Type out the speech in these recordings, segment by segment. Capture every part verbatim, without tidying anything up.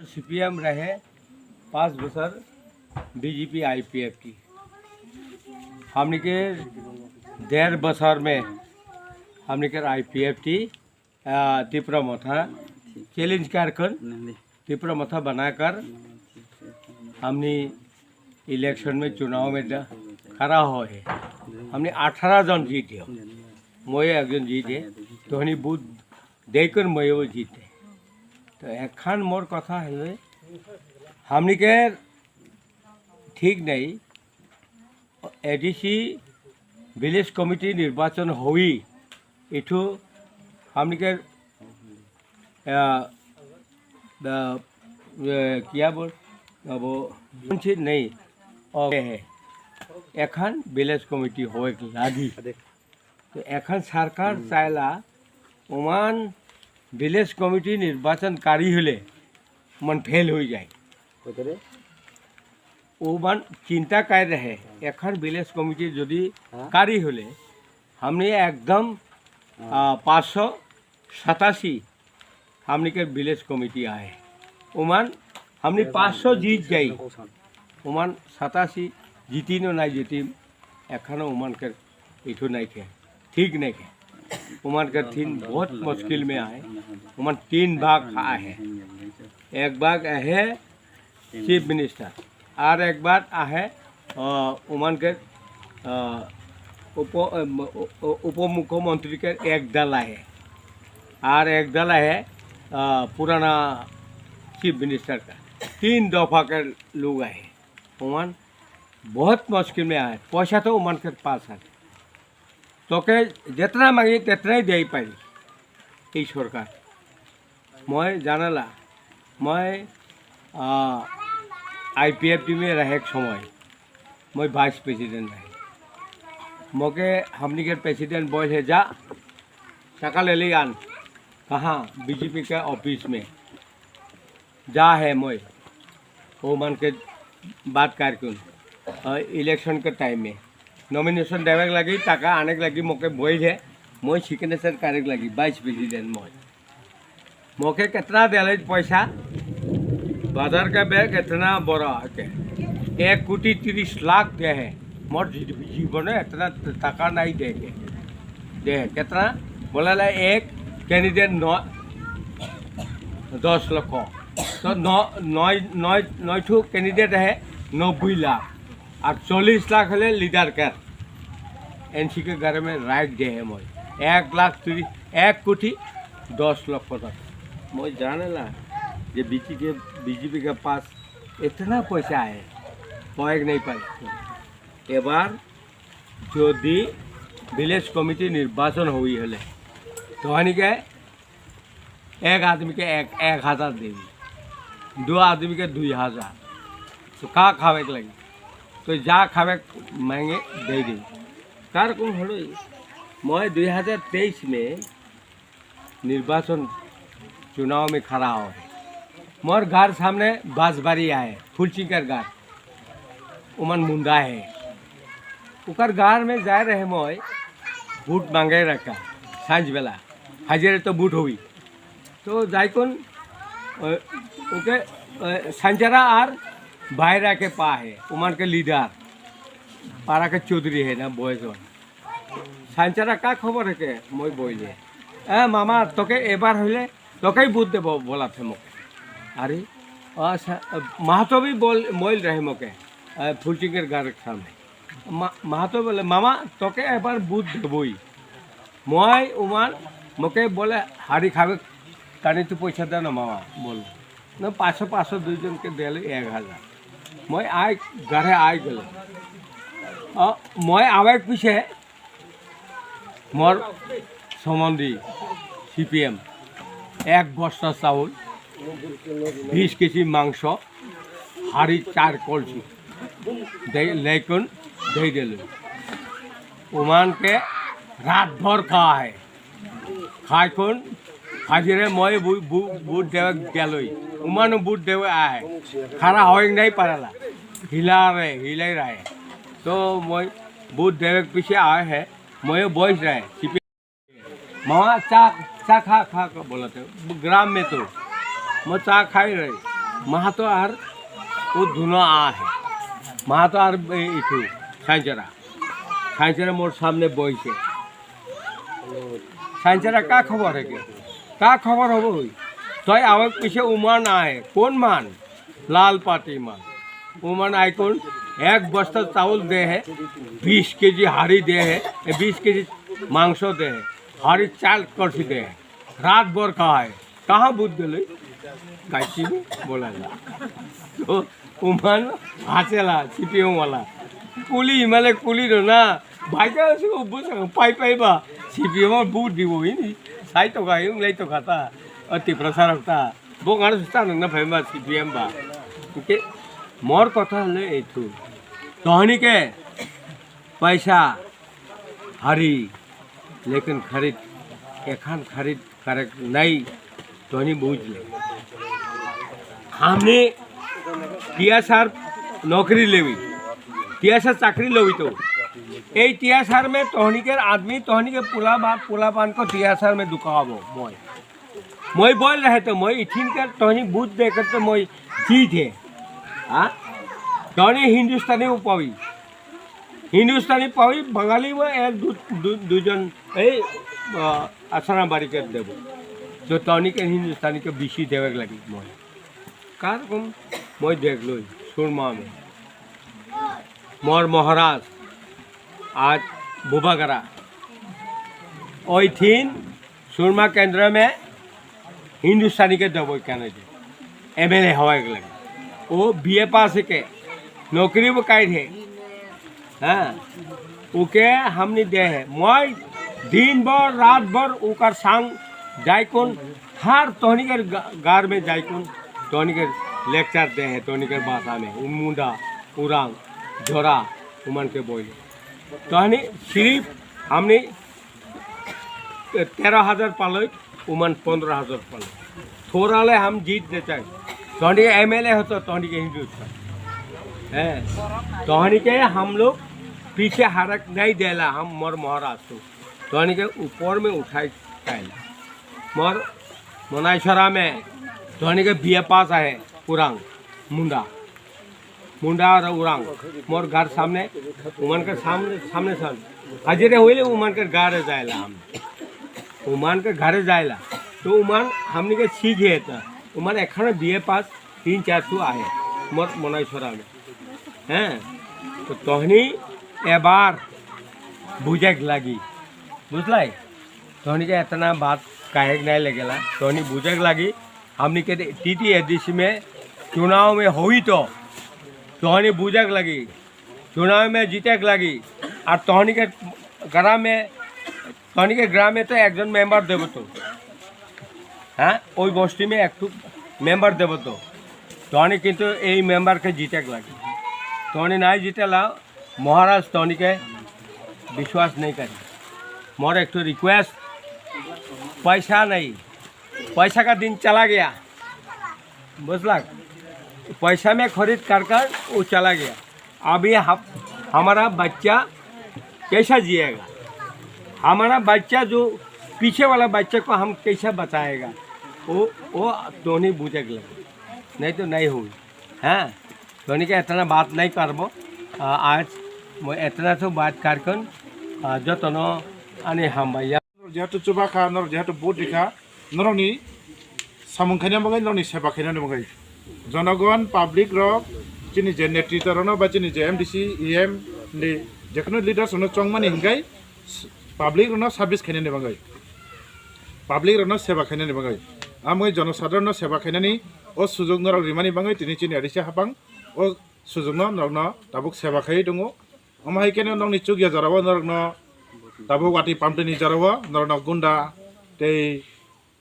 सीपीएम रहे पाँच बछर, बीजेपी आईपीएफटी। हमनी के डेढ़ बछर में हमनी के आईपीएफटी, आ, तिपरा मोथा चैलेंज कर कर, तिपरा मोथा बनाकर हमनी इलेक्शन में, चुनाव में ड-, खड़ा हो है। हमनी अठारह जन जीते हो, मोये एक जन जीते, तो हनी बूथ देकर मोये वो जीते। तो एखन मोर कथा है, हमनी के ठीक नहीं, एडीसी विलेज कमिटी निर्वाचन हुई, इठू हमनी के, अ, द-, अ, क्या बोल, अब वो नहीं, और है, एखन विलेज कमिटी होए लागी। तो एखन सरकार चाहला, ओमान विलेज कमिटी निर्वाचन कारी होले मन फेल हो जाए। ओमान चिंता कर रहे, एखन विलेज कमिटी यदि कारी होले, हमने एकदम, आ, पाँच सौ सतासी हमनी के विलेज कमिटी आए, ओमान हमनी पाँच सौ जीत जाई, ओमान सतासी जीती नो नहीं जीती, एखनो ओमान के इठो नहीं खे, ठीक नहीं खे। ओमान के तीन बहुत मुश्किल में आए। ओमान तीन भाग आए, एक भाग आए चीफ मिनिस्टर, आर एक बार आहे, अ, ओमान के, अ, उप, अ, म, उ, उ, उप मुख्यमंत्री के एक दल आहे, आर एक दल आहे, अ, पुराना चीफ मिनिस्टर का। तीन दफा के लोग आहे। ओमान बहुत मुश्किल में आहे, पैसा तो ओमान के पास है। তোকে যেতনা মাগি তেতনাই দেই পারি এই সরকার। মই জানালা, মই, আ, আইপিএফ টিমে রহে এক সময়, মই ভাইস প্রেসিডেন্ট রহে। মোকে হামনিকের প্রেসিডেন্ট বলছে, "যা, টাকা লেলি আন।" कहाँ? बीजेपी के ऑफिस में। जा है मोय, वो मन के बात कार्यक्रम, अ, इलेक्शन के टाइम में नॉमिनेशन देवे के लगी, टाका आने के लगी मोके बोल है, मोय सिग्नेचर करे के लगी, वाइस प्रेसिडेंट मोय। मोके कितना देले पैसा, बाजार का बैग इतना बड़ा है, एक कोटी तीस लाख दे है। मोर जी-, जीवन में इतना टाका नहीं देंगे। दे, कितना? बोला ला एक कैंडिडेट नौ, दस लाख। तो नौ, नौ, नौ, नौ ठो कैंडिडेट है, नब्बे लाख। और चालीस लाख है लीडर कर। एनसी के घर में राइट दे है मोर। एक लाख तीस, एक कोटी दस लाख तक। मोर जाने ला, ये बीजेपी के, बीजेपी के पास इतना पैसा है, पैक नहीं पाए। এবার যদি ভিলেজ কমিটি নির্বাচন হই হলে, তো হানিকে এক আদমিকে এক, এক হাজার দেবি, দু আদমিকে দুই হাজার। তো কা খাবে লাগি? তো যা খাবে মাঙে দিয়ে দেবি। তার কোন হলো? মই দুই হাজার তেইশ মে निर्वाचन चुनाव में खड़ा हो। मोर घर सामने बांसबारी आए, फुलचिंकर घर, उमन मुंडा है। उकर घर में जा रहे मोय, वोट मांगे रखा, सांझ बेला, हाजिरे तो वोट हुई। तो जाइकुन, अ, ओके, अ, संजरा आर बायरा के पा है, उमन के लीडर, पारा के चौधरी है ना, बॉयज वन। सांचारा का खबर है के? मोय बोले, "ए मामा, तोके एबार होले तोके बुद्ध दे बो-, बोला थे मोके।" अरे, अच्छा, महतो भी बोल, मोइल रहे मोके, अ, फुलचिंगर गारक सामने। मा-, महतो बोले, "मामा, तोके एबार बुद्ध दे बोई।" मोय उमान मोके बोले, "हारी खावे, तानी तू पैसा दे ना मामा," बोल। ना, पाँच सौ, पाँच सौ दुई जन के देले एक हजार। मोय आय, घरे आय गेले। अ, मोय आवे पीछे मोर सम्बन्धी सीपीएम एक बस्ता चाउल, बीस केजी मांस, हारी चार कलसी दे, लेकिन दे देले। उमान के रात भर खावा है। खाइकुन, हाजिरे मोय बु-, बु-, बुट देवे गेलोई। उमानो बुट देवे आए। खड़ा होई नहीं पारला। हिला रहे, हिलाई रहे। तो मोय बुट देवे पीछे आए है। मोय बॉयज रहे। मामा चा, चा खा, खा, खा बोला थे। ग्राम में तो। मोय चा खाई रहे। মাহাতো আর ও দুনো আহে। মাহাতো আর এই ইটু সাইনচারা। সাইনচারা মোর সামনে বইছে। সাইনচারা কা খবর হে কে? কা খবর হবো ওই? তই আওয়াজ পিছে উমান আয়। কোন মান? লাল পাটি মান। উমান আয় কোন? এক বস্তা চাউল দে হে, বিশ কেজি হাড়ি দে হে, এ, বিশ কেজি মাংস দে হে, হাড়ি চাল করছি দে হে। রাত ভর খায়। কাহা বুদ্ধ লই? গাইছি বলা না। তো উমান হাসেলা, সিপিএম ওয়ালা। কুলি হিমালে কুলি র না। ভাইকা সে বুঝা পাই পাই বা। সিপিএম আর বুট দিব ইনি। সাই তো গাই, উংলাই তো খাতা। আর ত্রিপুরা সারকতা। Bo ngana se chanwng na phaima C P M ba. Hwnkhe mor kotha hwnle eitu. Tohoni khe paisa hari, lekin kharid, ekhan kharid correct nahi, tohoni bujle. Hamni T S R nokri lewi, T S R chakri lewi to. Ei T S R mein tohoni ke aadmi, tohoni ke pula ba, pula pan ko T S R mein duka hobo, moi. Moi bol rahe to, moi ithin kar tohni budh de kar to moi jeet hai. Ha? Tohni Hindustani upawi. Hindustani pawi, Bangali wo ek du, du, dujon ei, ah, Asana bari kar debo. To tohni ke Hindustani ke bisi debek lagi moi. Kar kum moi dekhloi, surma mein. Mor Maharaj, aaj Bubagra. Oi thin Surma kendra mein Hindustani ke dabo kya nahi de. M L A hawa ek lage. O B A pass hai ke, nokri wo kai the. Ha. Uke hamni de hai. Moi din bhar, raat bhar ukar sang jaikun, har tohni ke ga-, gar mein jaikun, tohni ke lecture de hai, tohni ke bhasha mein. Munda, Urang, Jora, uman ke boi. Tohni sirif hamni tero hajar paloi, uman pondro hajar paloi. Thora le ham jeet jeta hai. Tohni ke M L A ho to, tohni ke Hindustan. Hai. Tohni ke ham log piche harak nahi dela, ham mor Maharaj to. Tohni ke upor mein uthai kaila. Mor Manaisora mein tohni ke B A pass hai, Urang, Munda. Munda aur Urang, mor ghar samne, uman ka samne, samne samne. Ajere hoile uman ka ghar jaila hum. Uman ka ghar jaila. To uman hamni ke sikhe ta. Uman ekhane B A pass, tin char su ahe. Mor Manaisora mein. Hain? To tohni ebar bujek lagi. Bujlai? Tohni ke etna baat kahek nahi lagela. Tohni bujek lagi. हमनी के TT ADC में चुनाव में हुई तो तोहनी बुझक लगी, चुनाव में जीतक लगी। और तोहनी के ग्राम में, तोहनी के ग्राम में तो एक जन मेंबर देबो तो, हाँ, ওই বস্তি মে একটু মেম্বার দেবো তো, তহনি কিন্তু এই মেম্বারকে জিতেক লাগে। তহনি নাই জিতেলা, মহারাজ তহনিকে বিশ্বাস নেই করে। মোর একটু রিকোয়েস্ট, পয়সা নেই, पैसा का दिन चला गया, बुझला? पैसा में खरीद कर कर वो चला गया। अभी हम, हमारा बच्चा कैसा जिएगा? हमारा बच्चा जो पीछे वाला बच्चा को हम कैसा बचाएगा? वो, वो दोनों बुझे लगे, नहीं तो नहीं हुई। हाँ, दोनों के इतना बात नहीं करबो। आ, आज मैं इतना तो बात करकन, आ, जो तनो आने हम भैया। Jehetu chubakha, norok jehetu vote rikha, norokni samung khaina bagwi, norokni seba khaina bagwi. Jonogon, public rok, chini je netritwa rokno ba chini je M D C, E M, ni jekunu leaders rokno chongmani hinkai public rokno service khainani bagwi, public rokno seba khainani bagwi. Amwi jonosadharonno seba khainani o sujok norok rimani bagwi tini chini adisa hapang o sujokno norokno tabuk seba khaiwi tongo. Omo hai kheno nokni chukya jorao norokno tabuk watwi pamtwini jorao norokno gunda tei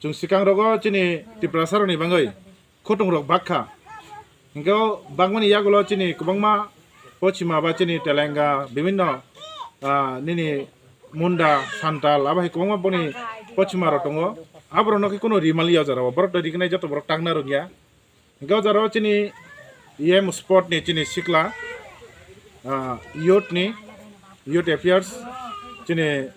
chwng swkang rogo chini Tiprasa rokni bagwi khutung rok bakha. Hinkhe o bakmani yagulo chini kwbangma pochima ba chini Telenga bibinno, ah, nini Munda, Santal abo hai kwbangma boni pochima rok tongo. Aborokno khe kunu rimaliya o jorao borok to rignai joto borok tangna rwngya. Hingke o jora o chini E M sport ni chini sikla, ah, youth ni, youth affairs chini,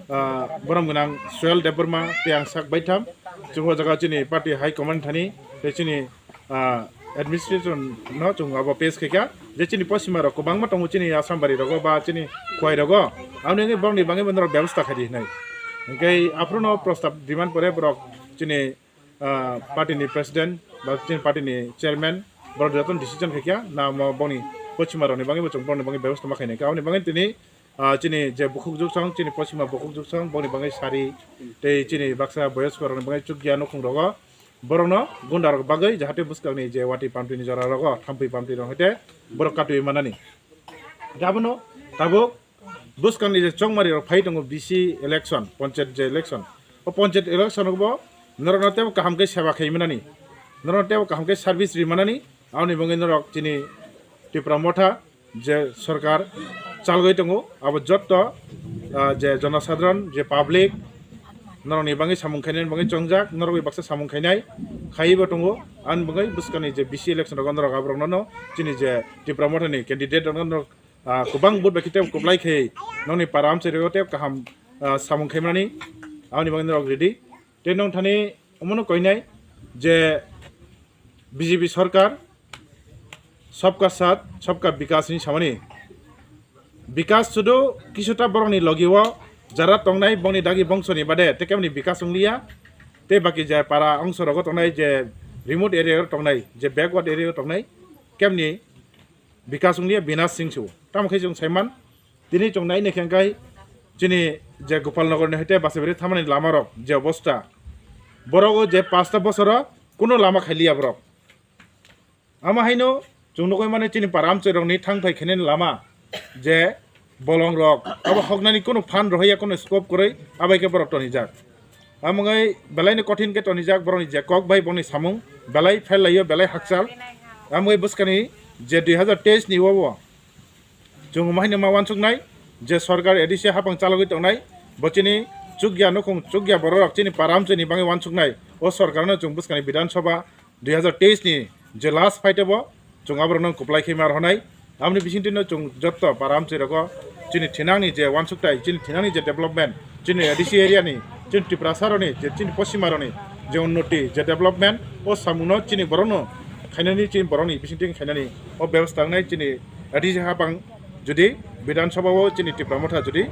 ah, borom gwnang Suel Debbarma tei ang sak baitham. Chwng o jaga chini party high command thani tei chini, ah, administration no chwng abo pes khaikha je chini poschima rok kwbangma tongo chini Assam bari rogo ba chini Khowai rogo, aboni bagwi borokni bagwi bo norok bebostha khaidi hinwi. Hwnkhe aphuru no prostab demand pore borok chini, ah, party ni president ba chini party ni chairman borok jotono decision khaikha na mo boni poschima rokni bagwi bo chwng borokni bagwi bebostha ma khainai kha. Aboni bagwi tini, ah, chini je bukhuk juksong, chini poschima bukhuk juksong, boni bagwi sari tei chini baksa boyosko rokni bagwi chukya nukhung rogo borokno gunda rok bagwi jahate bwskangni je wati pamtwi ni jora rogo thampui pamtwi rok hete borok katwi manani. Abono tabuk bwskangni je chongmari rok phai tongo B C election, panchayat je election. O panchayat election rokbo norokno teibo kaham khe seba khai manani, norokno teibo kaham khe service ri manani, aboni bagwi norok chini Tipra Motha je sorkar chalgwi tongo, abo jotto, ah, je jonosadharon, je public, norokni bagwi samung khainani bagwi chongjak, norokni baksa samung khainai khaiwi bo tongo. Ani bagwi bwskangni je B C election rogo norok aborokno no chini je Tipra Mothani candidate rokno norok, ah, kwbang vote bai khe tei kwplai khe nokni para amchairok tei kaham, ah, samung khaimani, aboni bagwi norok ready. Tei nong thani omono koinai je B J P sorkar sabka saath sabka bikas hinwi samani. Bikas sudu kisuta borokni logi o jara tongnai bongni dagi bongsoni bade tei kemni bikas wngliya. Tei baki je para ongso rogo tongnai je remote area o tongnai je backward area o tongnai kemni bikas wngliya, binas singsu. Tamo khe chwng saiman tini chwng nai naikhe hwnkhe chini je Gopal Nagar ni hoite Basabari thamani lama rok je obosta, borok o je pasta bosoro kuno lama khailiya borok. Ama haino chwng nugwi mano chini para amchai rokni thang phai khainani lama je bolong rok abo hoknani kuno phan rohorya kuno scope kwrwi abai khe borok tonijak. Amwngwi belai ni kothin khe tonijak borokni je kok bai boni samung belai pherlaio belai hakchal. Amwngwi bwskani je dui hazar teis ni obo chwng omo haino ma wansuknai je sorkar A D C hapang chalogwi tongnai bo chini chukya nukhung chukya borok rok chini para amchai ni bagwi wansuknai o sorkar no chwng bwskani Bidhan Sabha dui hazar teis ni je last fight bo chwng aborokno kwplai khe ma rohornai. Aboni bisingtwi no chwng jotto para amchai rogo chini thinangni je wansuktai, chini thinangni je development, chini A D C area ni, chini Tiprasa rokni je chini Poschima rokni je unnoti, je development, o samungno chini borokno khainani, chini borokni bisingtwi khainani o bebostha wngnai chini A D C hapang jodi Bidhan Sabha o chini Tipra Motha jodi